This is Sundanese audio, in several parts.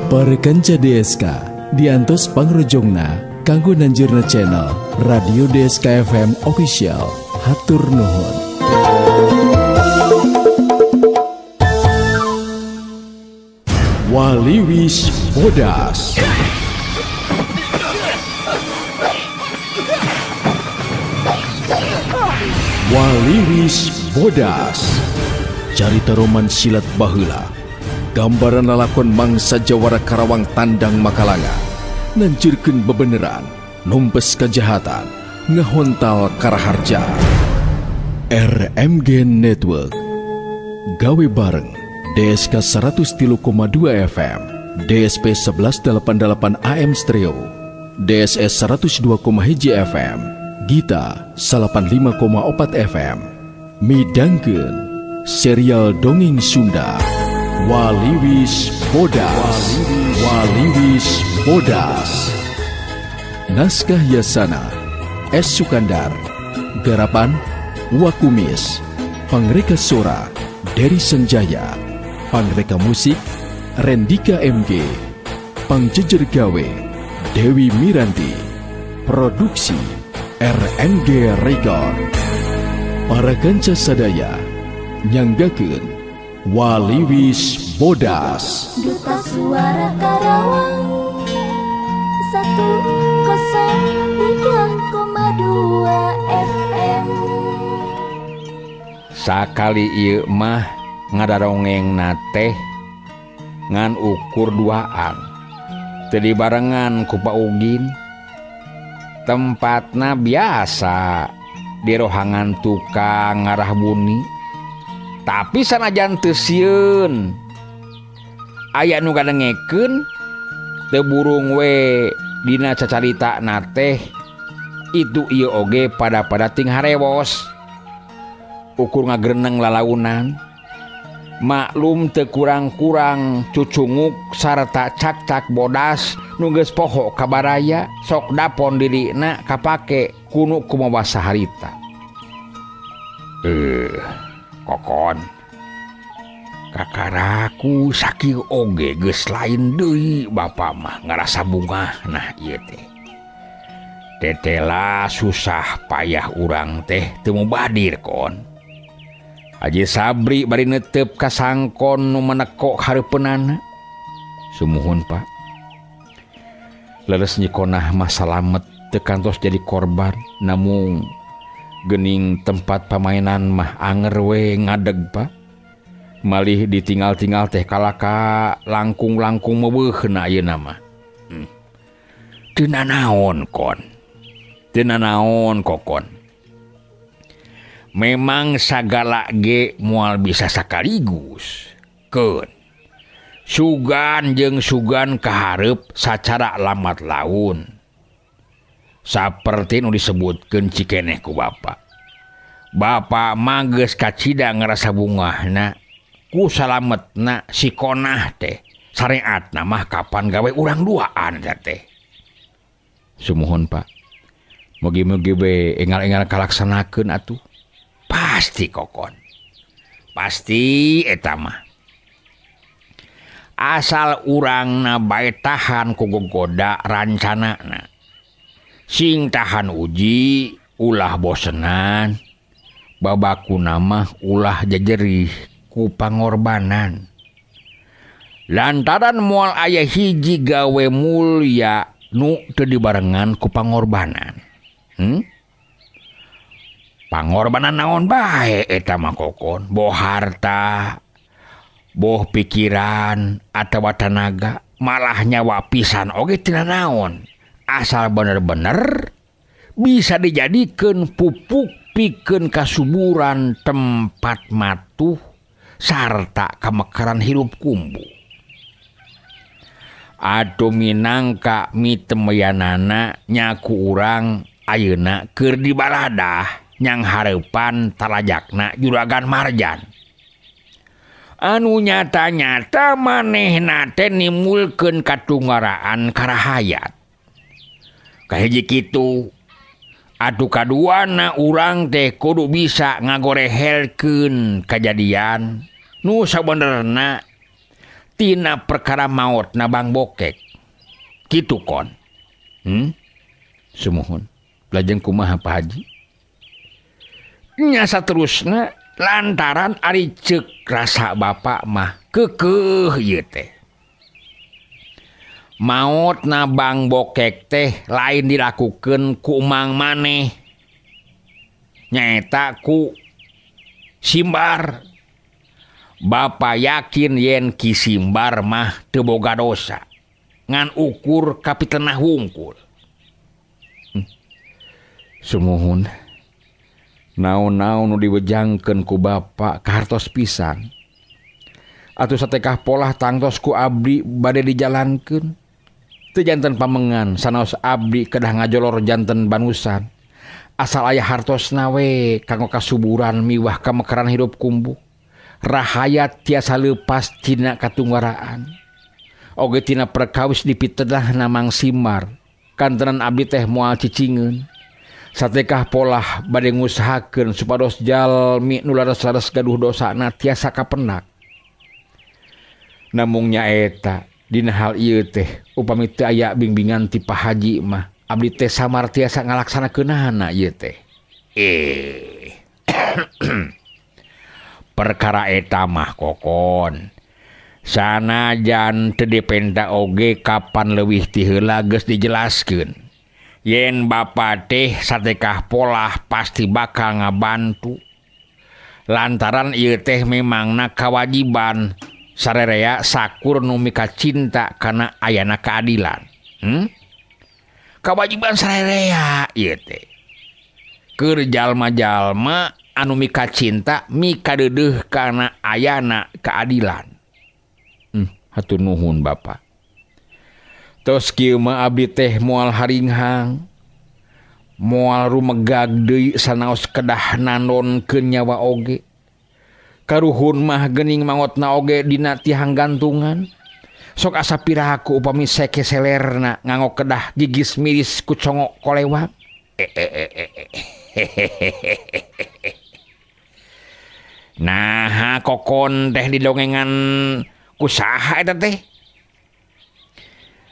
Para kanca DSK diantos pangrojongna kanggo nanjirna channel Radio DSK FM Official. Hatur nuhun. Waliwis Bodas. Waliwis Bodas. Carita roman silat baheula. Gambaran lalakon mangsa jawara Karawang tandang Makalanga. Nanjirkeun bebeneran, numpes kejahatan, ngahontal karaharja. RMG Network. Gawe bareng DSK 103,2 FM, DSP 1188 AM Stereo, DSS 102,1 FM, Gita 85,4 FM. Midangkeun serial dongeng Sunda Waliwis Bodas. Waliwis Bodas. Naskah Yasana S. Sukandar. Garapan Wakumis. Pangreka Sora Dery Senjaya. Pangreka Musik Rendika MG. Pangjejer Gawe Dewi Miranti. Produksi RMG Record. Para kanca sadaya nyanggakeun Waliwis Bodas. Duta Suara Karawang 103,2 FM. Sakali ieu mah ngadarongeng teh ngan ukur duaan. Teu dibarengan ku Pak Ugin. Tempatna biasa di rohangan tukang ngarah buni. Tapi sanajan teu sieun aya nu ngadengekeun teu burung we dina cacarita na teh itu ieu oge pada-pada ting harewos. Ukur ngagreneng lalaunan. Maklum teu kurang-kurang cucunguk sarta cak-cak bodas nu geus poho ka baraya sok dapon dirina kapake kunu kumawa saharita. Kokon kakaraku sakieu oge geus lain deui bapa mah ngarasa bungah nah ieu teh. Tetela susah payah urang teh teu mubadir kon. Haji Sabri bari netep ka sangkon nu menekok hareupeunana. Sumuhun Pak. Leres nyikonah mah salamet teu kantos jadi korban namung gening tempat pamainan mah anger we ngadeg Pak. Malih ditinggal-tinggal teh kalaka langkung-langkung meuweuhna ayeuna mah. Teu nanaon kon. Teu nanaon kokon. Memang sagala ge moal bisa sakaligus. Keun. Sugan jeung sugan kahareup sacara lambat laun. Saperti nu disebutkeun cikeneh ku bapa. Bapa mah geus kacida ngarasa bungahna ku salametna si konah teh. Sareatna mah kapan gawe urang duaan eta teh. Sumuhun Pak. Mugi-mugi we engal-engal kalaksanakeun atuh. Pasti kokon. Pasti eta mah. Asal urangna bae tahan ku gogoda rancanana. Sing tahan uji ulah bosenan. Babakuna mah ulah jejerih ku pangorbanan. Lantaran moal aya hiji gawe mulya nu teu dibarengan ku pangorbanan. Pangorbanan naon bae eta mah kokon, boh harta, boh pikiran atawa tanaga, malah nyawa pisan oge tina naon. Asal bener-bener bisa dijadikeun pupuk pikeun kasuburan tempat matuh sarta kamekaran hirup kumbu. Atuh minangka mitemeyanana nyaku urang ayeuna keur dibaladah nyang hareupan tarajakna Juragan Marjan. Anu nyata-nyata manehna teh nimulkeun katunggaraan karahayat. Kahiji kitu atuh kaduana urang teh kudu bisa ngagorehelkeun kajadian nu sabenerna Tina perkara maot na Bang Bokek. Kitu kon. Sumuhun. Lajeng kumaha Pak Haji? Nya saterusna lantaran ari ceuk rasa bapak mah keukeuh ieu teh. Maot na Bang Bokek teh lain dilakukeun ku emang maneh. Nyaeta ku Simbar. Bapak yakin yen Ki Simbar mah teu boga dosa. Ngan ukur kapitenah wungkul. Sumuhun. Naon-naon nu diwejangkeun ku bapak kahartos pisan. Atuh satekah polah tangtos ku abdi bade dijalankeun. Teu janten pamengan sanaos abdi kedah ngajolor janten banusan. Asal aya hartosna we kanggo kasuburan miwah kamekaran hirup kumbuh. Rahayat tiasa leupas tina katunggaraan. Oge tina perkawis dipitenahna Mang Simbar. Kantenan abdi teh moal cicingeun. Satekah polah bade ngusahakeun supados jalmi nu laras-laras gaduh dosana tiasa kapenak. Namung nyaeta dina hal ieu teh upami teu aya bimbingan ti Pak Haji mah abdi teh samar tiasa ngalaksanakeunana ieu teh. Perkara eta mah kokon. Sanajan teu dipenta oge kapan leuwih ti heula geus dijelaskeun. Yen bapa teh satekah polah pasti bakal ngabantu. Lantaran ieu teh memangna kawajiban sarerea sakur nu mikacinta kana ayana keadilan. Kawajiban sarerea ieu teh. Keur jalma-jalma anu mikacinta mikadeudeuh kana ayana keadilan. Hatur nuhun Bapak. Tos kieu mah abdi teh moal haringhang. Moal rumegag deui sanaos kedah nanonkeun nyawa oge. Karuhun mah geuning mangotna oge dina tihang gantungan. Sok asa piraku upami seke selerna nganggo kedah gigis miris ku congok kolewang. Nah, kokon teh didongengan ku saha eta teh?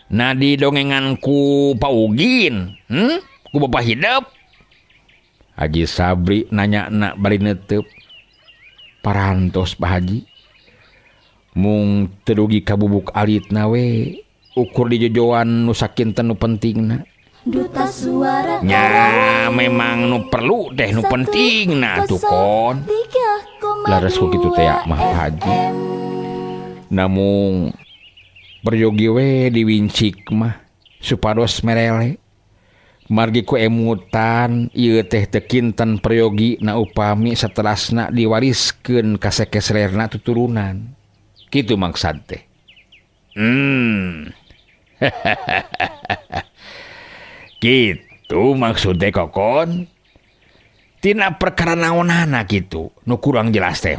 Nah, didongengan ku Paugin, ku Bapak Hidep. Haji Sabri nanya nak bari netep. Parantos Pak Haji. Mung teu dugi ka bubuk alitna we, ukur dijojoan nu sakinten nu pentingna. Duta Suara Nya memang nu perlu teh nu pentingna tuh kon. Laras ku kitu teh mah Pak Haji. Namung peryogi we diwincik mah supados merele. Margi ku emutan ieu teh teu kinten peryogi na upami satelasna diwariskeun ka sekeselerna tuturunan. Kitu maksad teh. Kitu maksud teh kokon. Tina perkara naonana kitu nu kurang jelas teh.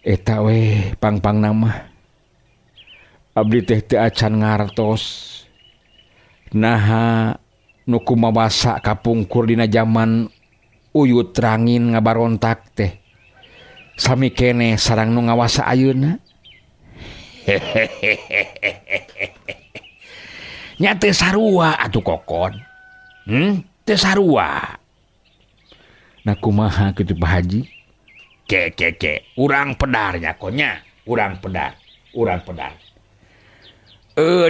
Eta we pang-pang nama. Abdi teh teu acan ngartos. Naha nu kumawasa kapungkur dina jaman uyut rangin ngabarontak teh. Sami keneh sareng nu ngawasa ayeuna. Nya teu sarua atuh kokon. Teu sarua. Nah kumaha kitu Pak Haji? Ke urang pedar nya konya, urang pedar.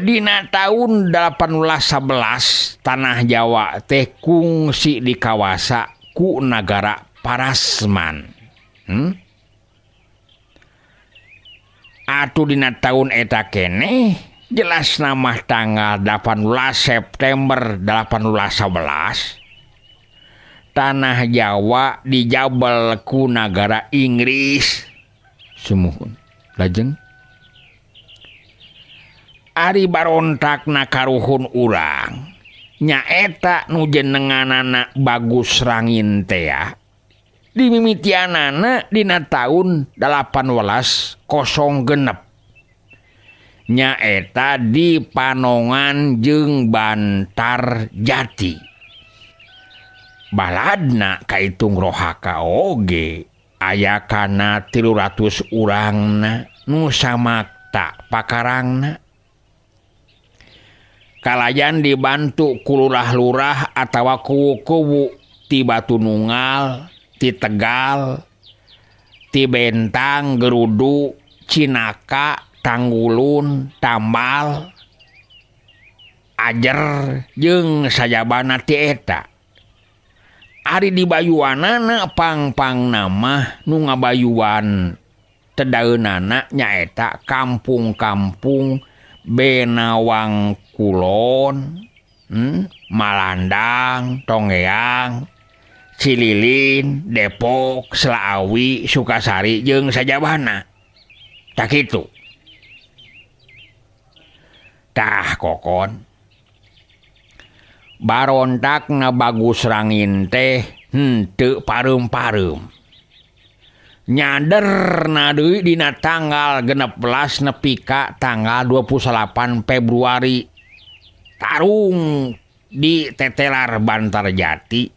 Dina tahun 1811 tanah Jawa teh kungsi dikawasa ku nagara Parasman. Atuh dina tahun eta keneh jelas nama tanggal 18 September 1811 tanah Jawa dijabel ku nagara Inggris. Sumuhun. Lajeng ari barontakna karuhun urang nyaeta nu jenenganana Bagus Rangin tea dimimitianana dina taun 1806 nyaeta di Panongan jeung Bantar Jati. Baladna kaitung rohaka oge Aya kana 300 urangna nu samakta pakarangna. Kalayan dibantu ku lurah-lurah atawa kuwu-kuwu ti Batu Nunggal, ti Tegal, ti Bentang, Gerudu, Cinaka, Tanggulun, Tambal, Ajer jeung sajabana ti eta. Ari dibayuanana pang-pangna mah nu ngabayuan tedaeunana nyaeta kampung-kampung Benawang Kulon, Malandang, Tongeang, Cililin, Depok, Selaawi, Sukasari jeung sajabana. Tah kitu. Tah kokon. Barontakna Bagus Rangin teh henteu pareum-pareum. Nyaderna deui dina tanggal 16 nepi ka tanggal 28 Februari. Tarung di Tetelar Bantarjati.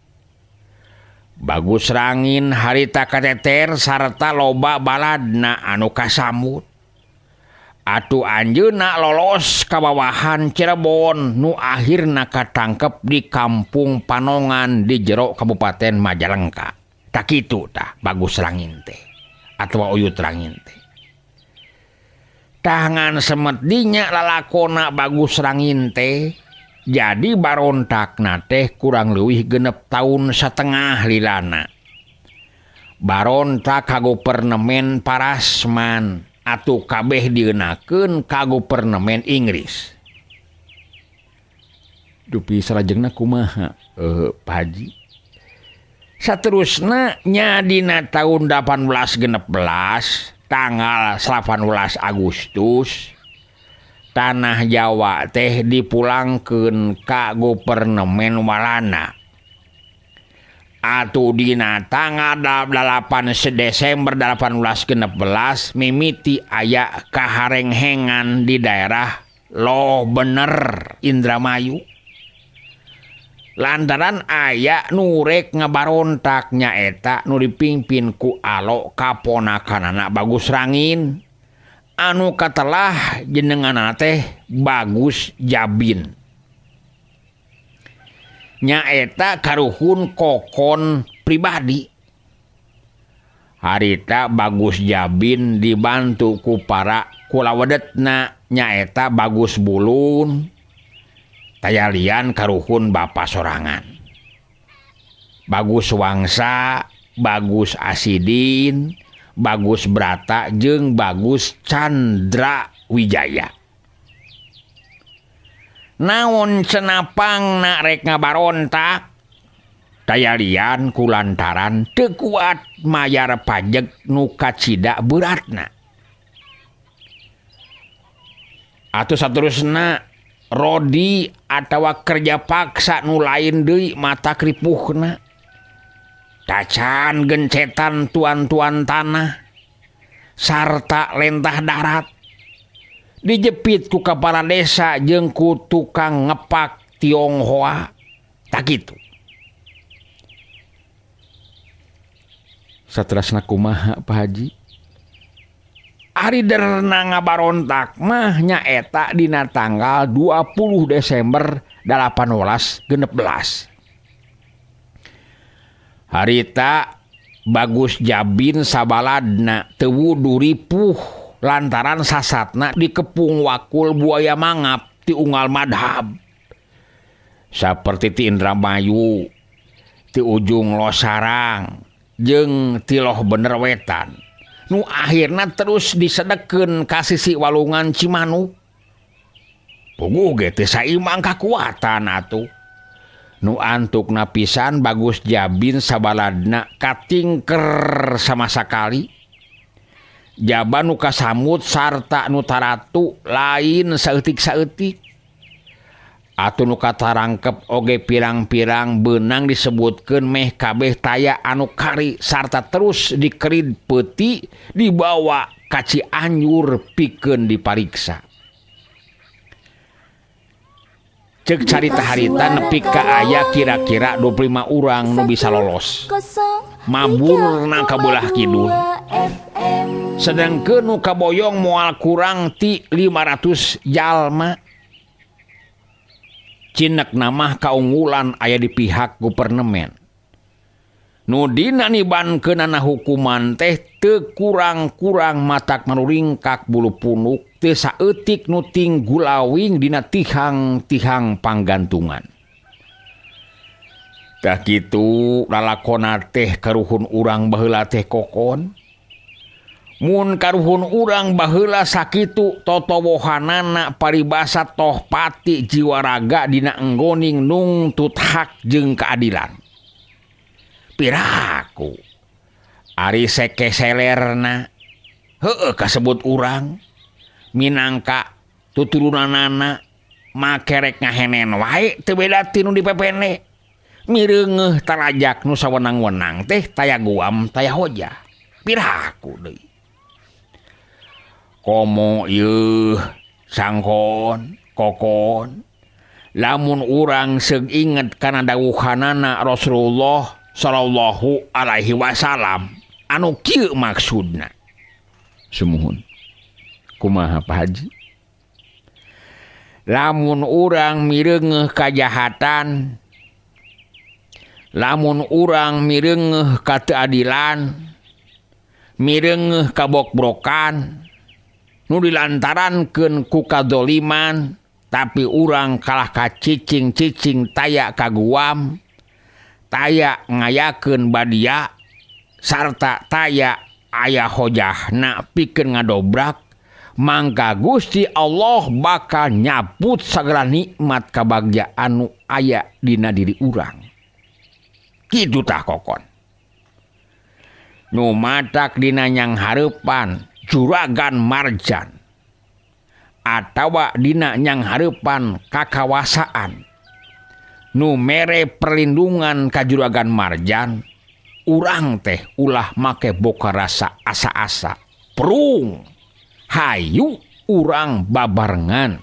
Bagus Rangin harita kateter sarta loba baladna anu kasambut. Atuh anjeunna lolos ka bawahan Cirebon nu akhirna katangkep di Kampung Panongan di jero Kabupaten Majalengka. Tah kitu tah Bagus Rangin teh atawa Uyut Rangin teh. Tangan semet dinya lalakona Bagus Rangin teh jadi barontakna teh kurang leuwih 6 tahun setengah lilana. Barontak ka gupernemen Parasman atuh kabeh dieunakeun ka gupernemen Inggris. Dupi salajengna kumaha Pak Haji? Saterusna nya dina tahun 1816 tanggal 18 Agustus tanah Jawa teh dipulangkeun ka gupernemen Walanda. Atuh dina tanggal 8 Desember 1816 mimiti aya kaharenghengan di daerah Loh Bener Indramayu. Lantaran aya nu rek ngabarontak nyaeta nu dipimpin ku Alo kaponakanana Bagus Rangin anu katelah jenenganana teh Bagus Jabin. Nyaeta karuhun kokon pribadi. Harita Bagus Jabin dibantu ku para kulawedetna nyaeta Bagus Bulun tayalian karuhun bapa sorangan. Bagus Wangsa, Bagus Asidin, Bagus Brata jeung Bagus Chandra Wijaya. Naon cenapangna rek ngabarontak tayalian kulantaran teu kuat mayar pajek nu kacida beratna. Atuh saterusna rodi atawa kerja paksa nu lain deui mata kripuhna. Tacan gencetan tuan-tuan tanah sarta lentah darat dijepit ku kepala desa jeung ku tukang ngepak Tionghoa. Tak kitu. Saterasna kumaha Pak Haji? Ari derna ngabarontak mah nyaeta dina tanggal 20 Desember 1816. Harita Bagus Jabin sabaladna teu wudu ripuh lantaran sasatna dikepung wakul buaya mangap ti unggal madhab. Saperti ti Indramayu, ti ujung Losarang, jeung ti Loh Bener Wetan. Nu akhirna terus disedekeun ka sisi walungan Cimanuk. Puguh ge teu saimang kakuatan atuh. Nu antukna pisan Bagus Jabin sabaladna katingker sama sakali. Jaba nu kasamut sarta nu taratu lain saeutik-saeutik. Atuh nu katarangkep oge pirang-pirang beunang disebutkeun meh kabeh taya anu kari sarta terus dikerid peuti dibawa ka Cianjur pikeun dipariksa. Cek carita harita nepi ka aya kira-kira 25 urang nu bisa lolos. Maburna ka beulah kidul. Sedangkeun nu kaboyong moal kurang ti 500 jalma. Cinek namah kaunggulan aya di pihak gupernemen. Nu dina nibankeunana hukuman teh teu kurang-kurang matak manuringkak bulu punuk teu saeutik nu tinggulawing dina tihang-tihang panggantungan. Tah kitu lalakona teh karuhun urang baheula teh kokon. Mun karuhun urang baheula sakitu totowohanana paribasa toh pati jiwa raga dina enggoning nungtut hak jeung keadilan. Piraku ari seke selerna heueuh kasebut urang minangka tuturunanana makerek ngahenen wae teu beda ti nu dipepene mireungeuh tarajak nu sawenang-wenang teh taya guam taya hojah. Piraku deui komo ieu sangkon kokon lamun urang seug inget kana dawuhanana Rasulullah sallallahu alaihi wasallam anu kieu maksudna. Sumuhun kumaha Pak Haji? Lamun urang mireungeuh kajahatan, lamun urang mireungeuh kateadilan, mireungeuh kabokbrokan nu dilantarankeun ku kadzoliman, tapi urang kalah kacicing-cicing taya kaguam, taya ngayakeun badia sarta taya aya hojahna pikeun ngadobrak, mangka Gusti Allah bakal nyaput sagala nikmat kabagjaan nu aya dina diri urang. Kitu tah kokon. Nu matak dina nyang hareupan juragan marjan atawa dina nyang hareupan kakawasaan nu mere perlindungan ka juragan marjan, urang teh ulah make boka rasa asa-asa prung. Hayu urang babarengan,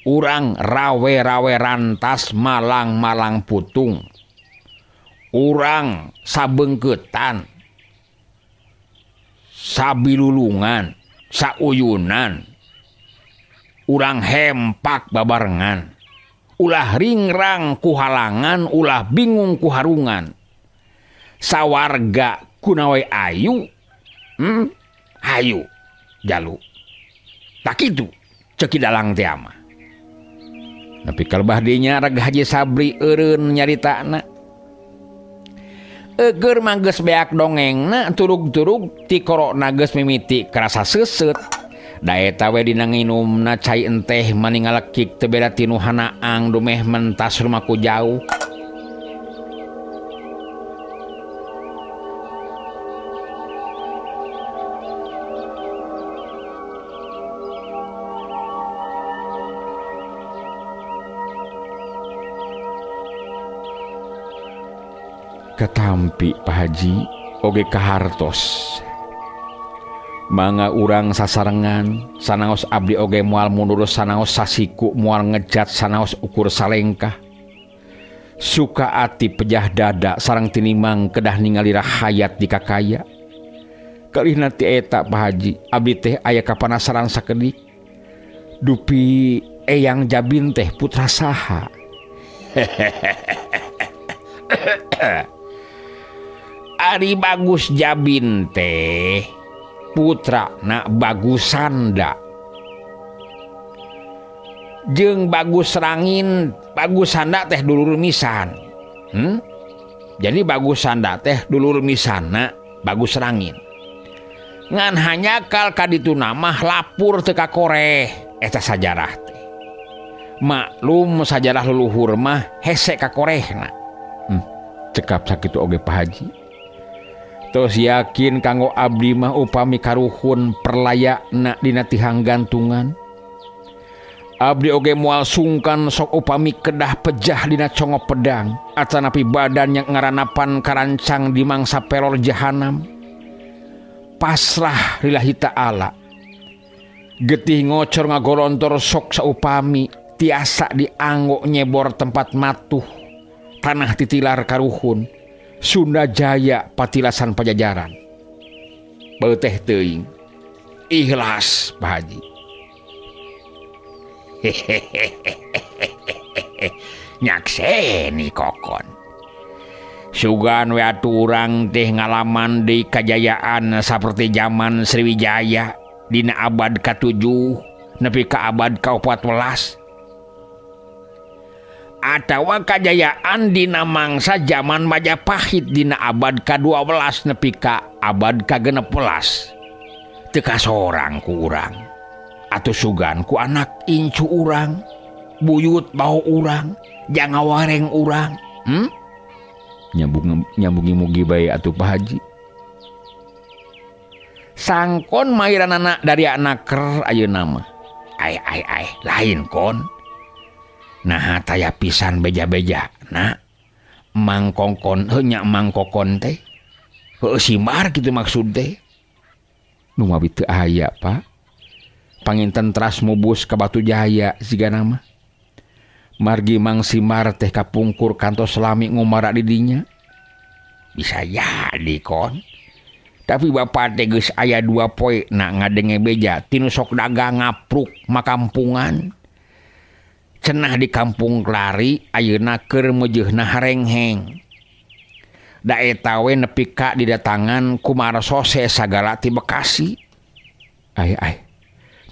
urang rawe-rawe rantas malang-malang putung, urang sabengketan sabilulungan sauyunan, urang hempak babarengan, ulah ringrang ku halangan, ulah bingung ku harungan, sawarga kunawe ayu, hayu jalu. Tak kitu ceki dalang teh mah. Tapi kalbah dinya Raga Haji Sabri eureun nyaritana. Eueur mah geus beak dongengna turug-turug ti korona geus mimiti karasa seuseut. Da eta we dina nginumna cai enteh mani ngalekik teu beda ti nu hanaang dumeh mentas rumaku jauh. Katampi Pak Haji oge kahartos. Mangga urang sasarengan sanaos abdi oge moal mundur sanaos sasiku moal ngejat sanaos ukur salengkah. Suka ati pejah dada sareng tinimang kedah ningali rahayat di kakaya. Kalihna ti eta Pak Haji abdi teh aya kapanasaran sakedik. Dupi Eyang Jabin teh putra saha? Ari Bagus Jabin teh putra na Bagus Sanda jeung Bagus Rangin. Bagus Sanda teh dulur misan. Jadi Bagus Sanda teh dulur misana Bagus Rangin. Ngan hanyakal ka ditu mah lapur teu kakoreh eta sajarah teh. Maklum sajarah leluhur mah hese kakorehna. Cekap sakitu oge Pak Haji. Tos yakin kanggo abdi mah upami karuhun perlayakna dina tihang gantungan. Abdi oge moal sungkan sok upami kedah pejah dina congo pedang atanapi badan yang ngaranapan karancang di mangsa pelor jahanam. Pasrah lillahi ta'ala. Getih ngocor ngagorontor sok saupami tiasa dianggo nyebor tempat matuh tanah titilar karuhun. Sunda Jaya patilasan Pajajaran. Beuteh teuing. Ikhlas Pak Haji. Hehehe. Nyakseni kokon. Sugan we atuh urang teh ngalaman deui kajayaan saperti zaman Sriwijaya dina abad ka-7 nepi ka abad ka-14. Atawa kajayaan dina mangsa zaman Majapahit dina abad ka-12 nepi ka abad ka-16. Teu kasorang ku urang atuh sugan ku anak incu urang, buyut bau urang, jangawareng urang. Nyambungi mugi bae atuh Pak Haji. Sangkon mairanana dari anaker ayeuna mah. Ai ai ai lain kon. Nah taya pisan beja-beja na mangkongkon heuh nya mangkokon teh. Heuh simbar kitu maksud teh. Nu mawi teu aya Pak. Panginten teras mubus ka Batu Jaya sigana mah. Margi Mang Simar teh kapungkur kantos lami ngumara di dinya. Bisa jadi kon. Tapi bapak teh geus aya 2 poe na ngadenge beja tinu sok dagang ngapruk makampungan. Cenah di kampung Klari ayeuna keur meujeuhna harengheng. Da eta we nepi ka didatangan ku marsose sagala ti Bekasi. Ai ai.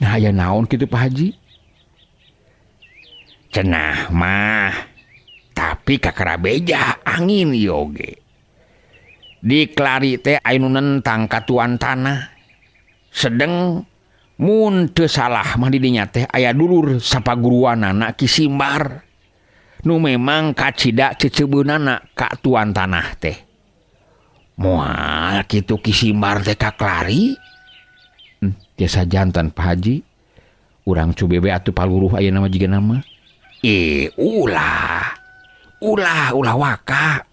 Nah aya naon kitu Pak Haji? Cenah mah tapi kakara beja angin yoge. Di Klari teh aya nu nentang katuan tanah. Sedeng mun teu salah mah di dinya teh aya dulur sapaguruanana Ki Simbar. Nu memang kacida ceceubeunana ka tuan tanah teh. Moal kitu Ki Simbar teh ka Klari? Tiasa jantan Pak Haji. Urang cubebe atuh paluruh ayeuna mah jiga nama. Ulah. Ulah ulah waka.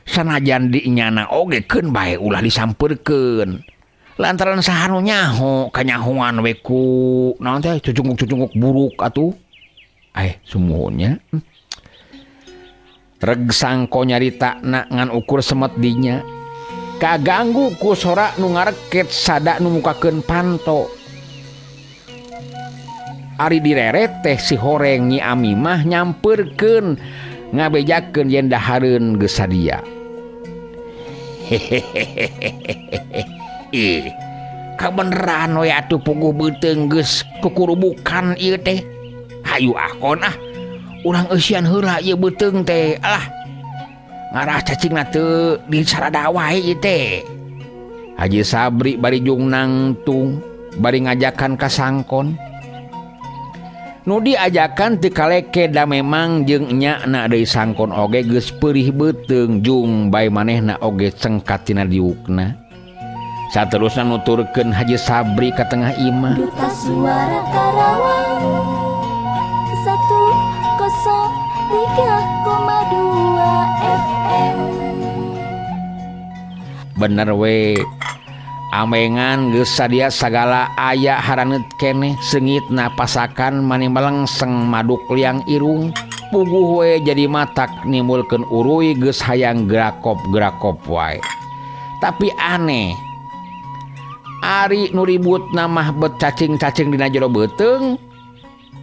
Sanajan di nyana oge keun bae ulah disampeurkeun. Lantaran saha nu nyaho kanyahoan we ku naon teh cucunguk-cucunguk buruk atuh. Sumuhunnya. Reg sangko nyaritana ngan ukur semet dinya. Kaganggu ku sora nu ngareket sada nu mukakeun panto. Ari direret teh si horeng Nyi Ami mah nyampeurkeun ngabejakeun yen dahareun geus sadia. Hehehe. Ih, kabeneran we atuh puguh beuteung geus kukurubukan ieu teh. Hayu ah kon ah. Urang eusian heula ieu beuteung teh. Alah. Ngarah cacingna teu disarada wae ieu teh. Haji Sabri bari jung nangtung bari ngajakan ka sangkon. Nu diajakan teu kaleke da memang jeung nyana deui sangkon oge geus peurih beuteung jung bae manehna oge cengkat tina diukna. Saterusna nuturkeun Haji Sabri ka tengah imah. Duta Suara Karawang 103,2 FM. Bener we. Amengan geus sadia sagala aya haraneut keneh seungitna pasakan mani melengseng maduk liang irung puguh we jadi matak nimbulkeun uruy geus hayang gerakop-gerakop wae. Tapi aneh. Ari nu ributna mah bet cacing-cacing dina jero beuteung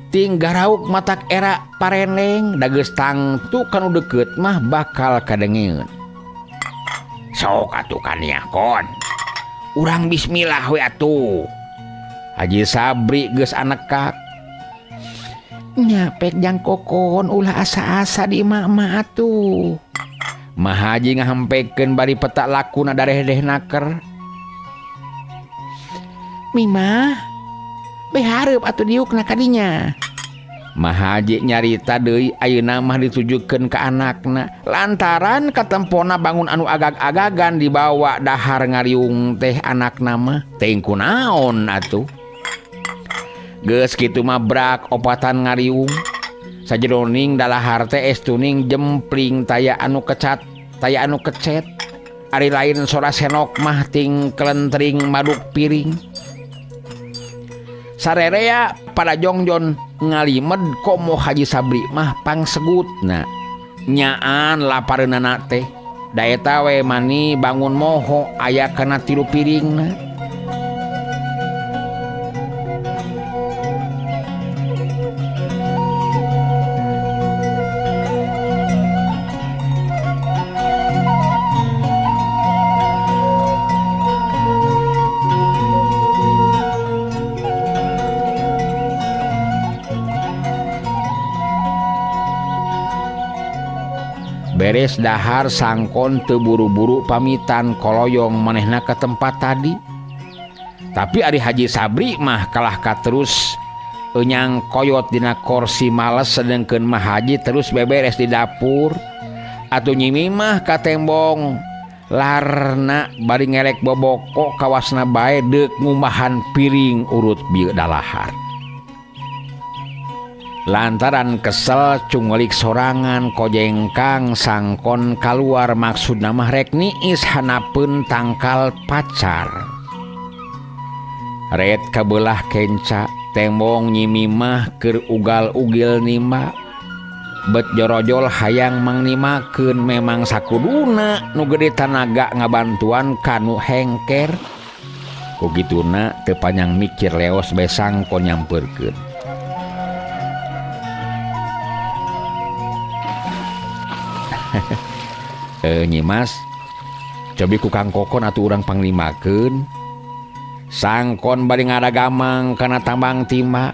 ting garauk matak era pareneng da geus tangtu kanu deukeut mah bakal kadengeun. Sok atuh kania kon. Urang bismillah we atuh. Haji Sabri geus anekak. Nya pek jang kokon ulah asa-asa di imah-imah atuh. Mah Haji ngahampekeun bari petak lakuna dareh-deh naker. Mimah be hareup atuh diukna kadinya. Mah Haji nyarita deui ayeuna mah ditujukeun ka anakna lantaran katempona bangun anu agag-agagan dibawa dahar ngariung teh anakna mah teuing kunaon atuh. Geus kitu mah brak opatan ngariung. Sajeroning dalahar teh estuning jempling taya anu kecat, taya anu kecet. Ari lain sora senok mah ting kelentring maduk piring. Sarerea pada jongjon ngalimed komo Haji Sabri mah pangsegutna. Nyaan lapareunana teh. Da eta we mani bangun moho aya kana tilu piringna. Beres dahar sangkon teu buru-buru pamitan koloyong manehna ke tempat tadi. Tapi ari Haji Sabri mah kalah ka terus enyang koyot dina korsi males sedengkeun mah Haji terus beberes di dapur. Atuh Nyi mah ka tembong larna bari ngerek boboko kawasna bae deuk ngumbahan piring urut bieu dalahar. Lantaran kesel cungelik sorangan kojengkang sangkon kaluar maksudna mah rek niis hanapeun tangkal pacar. Ret kabelah kenca tembong Nyi Mimah keur ugal-ugil nima. Bet jorojol hayang mangnimakeun memang sakuduna nu gede tanaga ngabantuan kanu hengker. Ku kituna teu panjang mikir leos bae sangkon nyampeurkeun. Nyimas cobi ku Kang Kokon atuh urang panglimakeun. Sangkon bari ngadagamang kana tambang timba.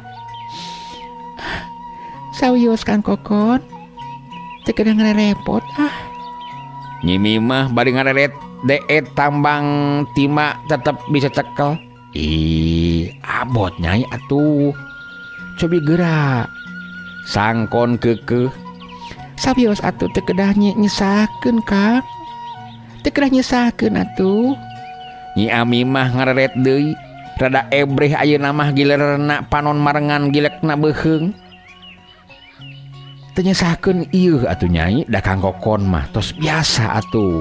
Sawios Kang Kokon, teu kedah ngarepot ah. Nyi Mimah bari ngareret deet tambang timba tetep bisa cekel. Ih, abot nyai atuh. Cobi geura. Sangkon keukeuh. Sawios atuh teu kedah nyesahkeun Kang. Teu kedah nyesahkeun atuh. Nyi Ami mah ngareret deui, rada ebreh ayeuna mah gilerna panon marengan gilekna beuheung. Teu nyesahkeun ieu atuh Nyai, da Kang Kokon mah tos biasa atuh.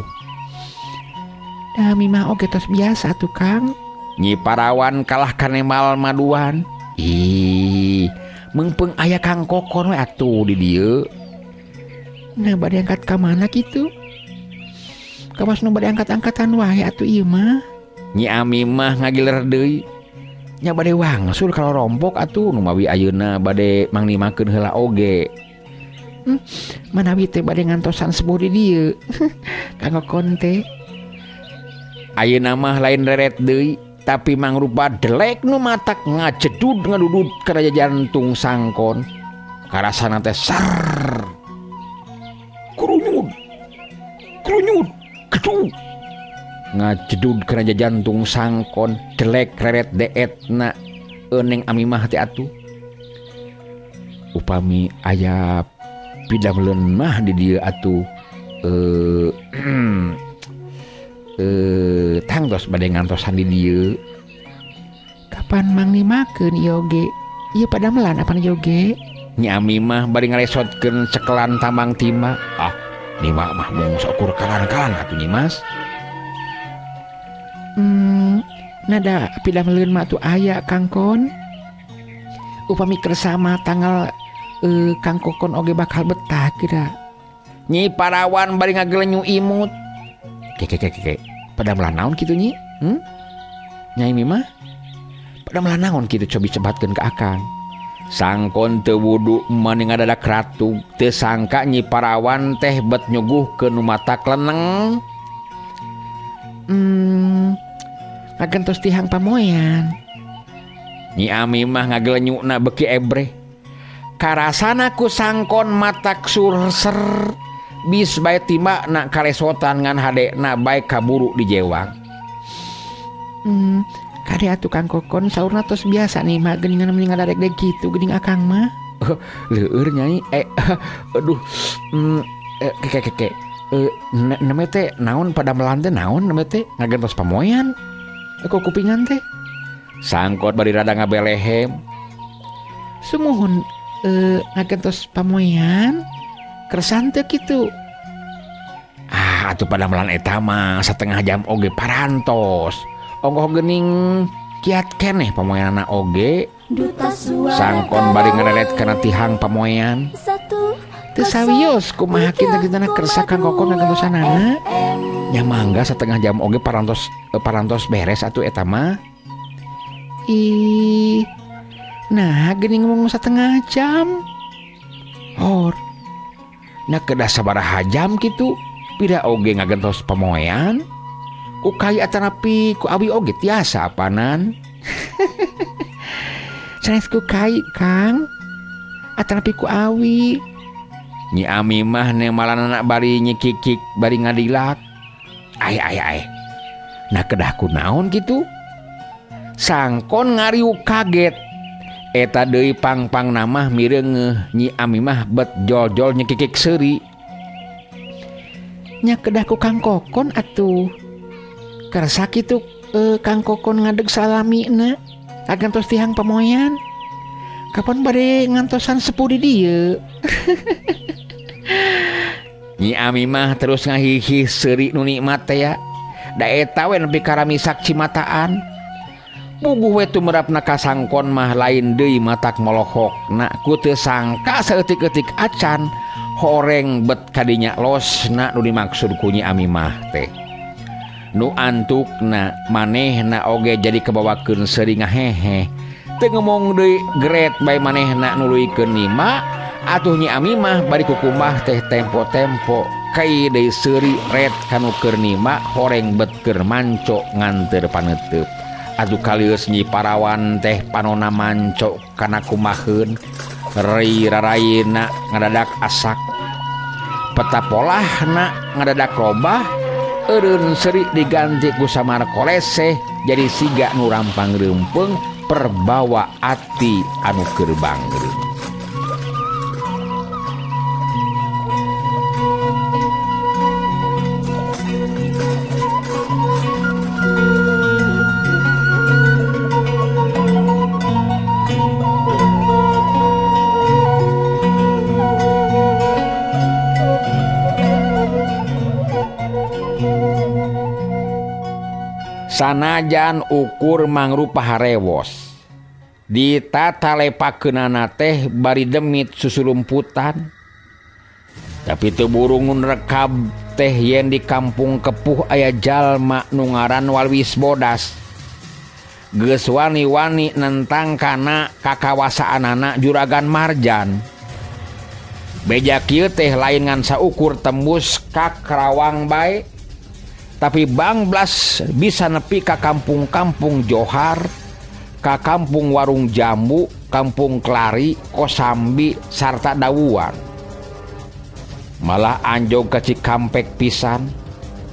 Da Ami mah oge tos biasa atuh Kang. Nyi Parawan kalah kanemal maduan. Ih, meungpeung aya Kang Kokon we atuh di dieu. Nah bade angkat ka mana kitu? Kawas nu bade angkat-angkatan wae atuh ieu mah. Nyi Ami mah ngagiler deui. Nya bade wangsul kalau rompok atuh nu mawi ayeuna bade mangnimakeun heula oge. Manawi teh bade ngantosan sebuh di dieu. Kang Kokon teh. Ayeuna mah lain reret deui, tapi mangrupa delek nu matak ngajedud ngadudud kana jantung sangkon. Karasana teh sar. Krunyut, krunyut, gedug. Ngajedud kana jantung sangkon, delek reret deetna euneng Amimah teh atuh. Upami aya pidameleun mah di dieu atuh tangtos bade ngantosan di dieu. Kapan mangnimakeun ieu oge? Ieu padamelan apan ieu oge? Nyi Ami mah bari ngaresotkeun cekelan tambang timba. Ah, nima mah mung saukur kalan-kalan atuh Nyi Mas. Nada pidameleun mah atuh aya Kang Kon. Upami kersama tanggal Kang Kokon oge bakal betah kira. Nyi Parawan bari ngagelenyu imut. Ke ke ke ke. Padamelan naon kitu Nyi? Nyai Mimah? Padamelan naon kitu cobi sebatkeun ka Akang. Sangkon teu wudu mani ngadadak ratug teu sangka Nyi Parawan teh bet nyuguhkeun nu matak leneng. Ngagentos tihang pamoyan. Nyi Ami mah ngagelenyuna beki ebreh. Karasana ku sangkon matak surser bis bae timba na karesotan ngan hadena bae kaburu dijewang. Kade atuh Kang Kokon saurna tos biasa nih mah geuningan mending ngadadek-dek kitu geuning Akang mah. Leueur Nyai aduh ke ke ke neme teh naon padamelan teh naon neme teh ngagentos pamoyan. Kok kupingan teh. Sangkot bari rada ngabelehem. Sumuhun ngagentos pamoyan kersan teu kitu. Ah atuh padamelan eta mah setengah jam oge parantos. Ongkoh geuning kiat keneh pamoyanana oge. Sangkon bari ngareret kana tihang pamoyan. Teu sawios kumaha kitu-kituna kersa Kang Kokon ngagentosanana. Nya mangga setengah jam oge parantos beres atuh eta mah. Ih, nah geuning ngomong setengah jam. Hor. Nah kedah sabaraha jam kitu pira oge ngagentos pamoean. Ku kai atanapi ku awi oge tiasa apanan. Sanes ku kai Kang atanapi ku awi. Nyi Ami mah nemalanana bari nyikikik bari ngadilak. Ai ai ai. Nah kedah ku naon kitu? Sangkon ngariuk kaget. Eta deui pangpang namah mireungeuh Nyi Ami mah bet jol-jol nyikikik seuri. Nya kedah ku Kang Kokon atuh. Kersa kitu Kang Kokon ngadeg salamina agantos tihang pamoyan. Kapan bade ngantosan sepuh di dieu? Nyi Ami mah terus ngahihih seuri nu nikmat teh ya. Da eta we nepi ka ramisak cimataan. Puguh we tumerapna ka sangkon mah lain deui matak molohokna ku teu sangka saeutik-eutik acan horeng bet kadinya losna nu dimaksud ku Nyi Ami mah teh. Nu antukna manehna oge jadi kebawakeun seuri ngahehe. Teu ngomong deui geret bae manehna nuluykeun nima atuh Nyi Ami mah bari kukumbah teh tempo-tempo kai deui seuri ret kanu keur nima horeng bet keur manco nganteur paneuteub. Atuh kalieus Nyi Parawan teh panona manco kana kumaheun rei raraina ngadadak asak peta polahna ngadadak robah eureun seuri diganti ku samar koleseh jadi siga nu rampang reumpeung perbawa ati anu keur bangreung. Sanajan ukur mangrupa harewos ditatalepakeunana teh bari demit susulumputan tapi teu burung nu rekab teh yen di kampung Kepuh aya jalma nu ngaran Walwis Bodas geus wani-wani nentang kana kakawasaanana Juragan Marjan. Beja kieu teh lain ngan saukur tembus ka Karawang bae tapi bangblas bisa nepi ka kampung-kampung Johar, ka kampung Warung Jambu, kampung Klari, Kosambi, sarta Dawuan. Malah anjog ka Cikampek pisan.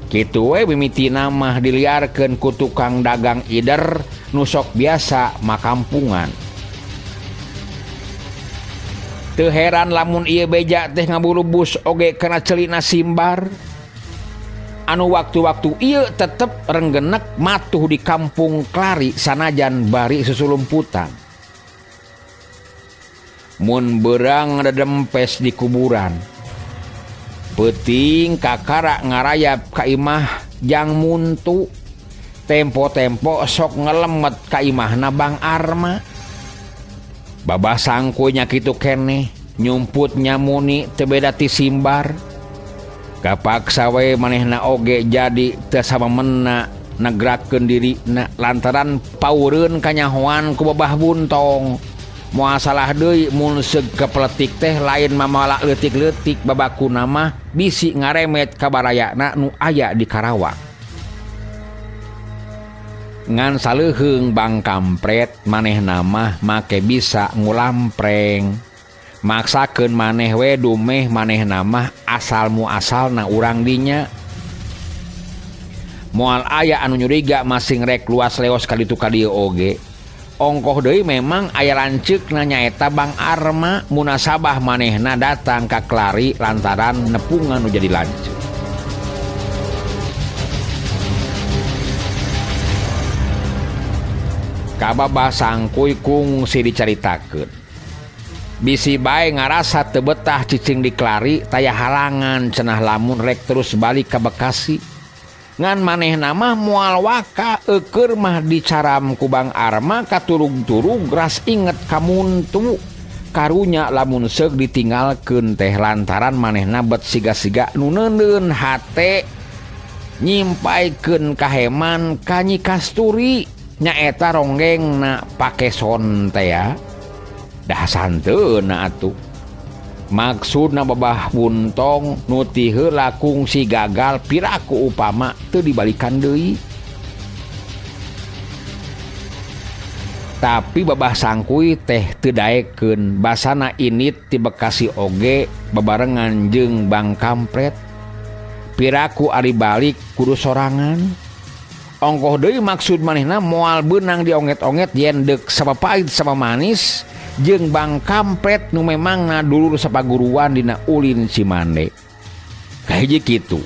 Kitu we mimitina mah diliarkeun ku tukang dagang ider nu sok biasa makampungan. Teu heran lamun ieu beja teh ngabulubus oge kana celina simbar. Anu waktu-waktu ieu tetep renggenek matuh di kampung Klari sanajan bari susulumputan. Mun beurang dedempes di kuburan. Peuting kakara ngarayap ka imah jang muntu. Tempo-tempo sok ngelemet ka imahna Bang Arma. Babah sangkuy nya kitu keneh, nyumput nyamuni teu beda ti simbar. Kapaksa we manehna oge jadi teu samemena negrakeun dirina lantaran paureun kanyahoan ku babah buntong. Moal salah deui mun seug kepeletik teh lain mamala leutik-leutik babakuna mah bisi ngaremet ka barayana nu aya di Karawang. Ngan saleuheung Bang Kampret manehna mah make bisa ngulampreng. Maksakeun maneh we dumeh manehna mah asal muasalna urang dinya. Moal aya anu nyuriga masing rek luas leos ka ditu ka dieu oge. Ongkoh deui memang aya lanceukna nyaeta Bang Arma munasabah manehna datang ka Klari lantaran nepungan nu jadi lanceuk. Kababah sangkuy kungsi dicaritakeun. Bisi bae ngarasa teu betah cicing di Klari taya halangan cenah lamun rek terus balik ka Bekasi. Ngan manehna mah moal waka eukeur mah dicaram ku Bang Arma katurug-turug ras inget ka muntu. Karunya lamun seug ditinggalkeun teh lantaran manehna bet siga-siga nu neuneun hate Nyimpaikeun kaheman ka Nyi Kasturi nyaeta ronggengna pakeson teh dah santeuna atuh. Maksudna Babah Buntong nu ti heula kungsi gagal piraku upama teu dibalikan deui. Tapi Babah Sangkui teh teu daekeun basana init ti Bekasi oge bebarengan jeung Bang Kampret. Piraku ari balik kudu sorangan. Ongkoh deui maksud manehna moal beunang dionget-onget yen deuk sapapait sama manis jeung Bang Kampret nu memangna dulur sapaguruan dina ulin Cimande. Kahiji kitu.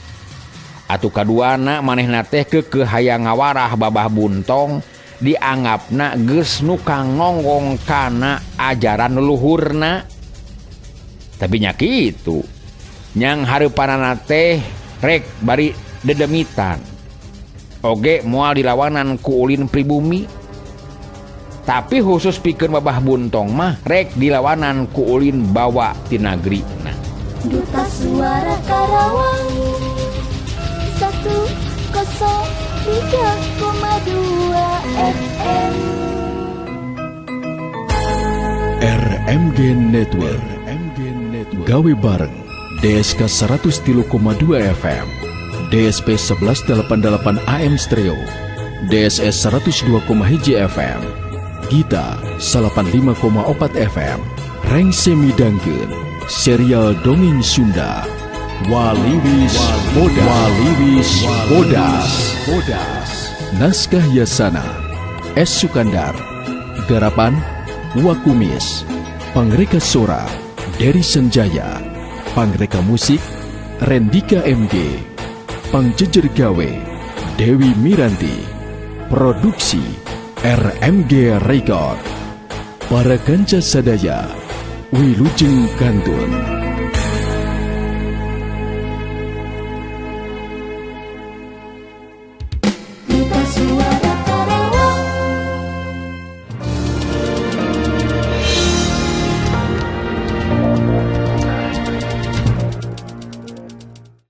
Atuh kaduana manehna teh keukeuh hayang ngawarah Babah Buntong dianggapna geus nukang ngonggong kana ajaran leluhurna. Tapi nya kitu. Nyang hareupanana teh rek bari dedemitan. Oge moal dilawanan ku ulin pribumi. Tapi khusus pikeun Babah Buntong mah rek dilawanan ku ulin bawa ti nagrina. Duta Suara Karawang 103,2 FM. RMG Network, gawe bareng DSK 103,2 FM, DSP 1188 AM Stereo, DSS 102,1 FM, Gita 85,4 FM, Rengse midangkeun serial dongeng Sunda Waliwis Bodas. Waliwis Bodas. Bodas. Naskah Yasana S. Sukandar, Garapan Wakumis, Pangreka Sora Dery Senjaya, Pangreka Musik Rendika MG, Pangjejer Gawe Dewi Miranti, Produksi RMG Record. Para kanca sadaya, wilujeng kantun.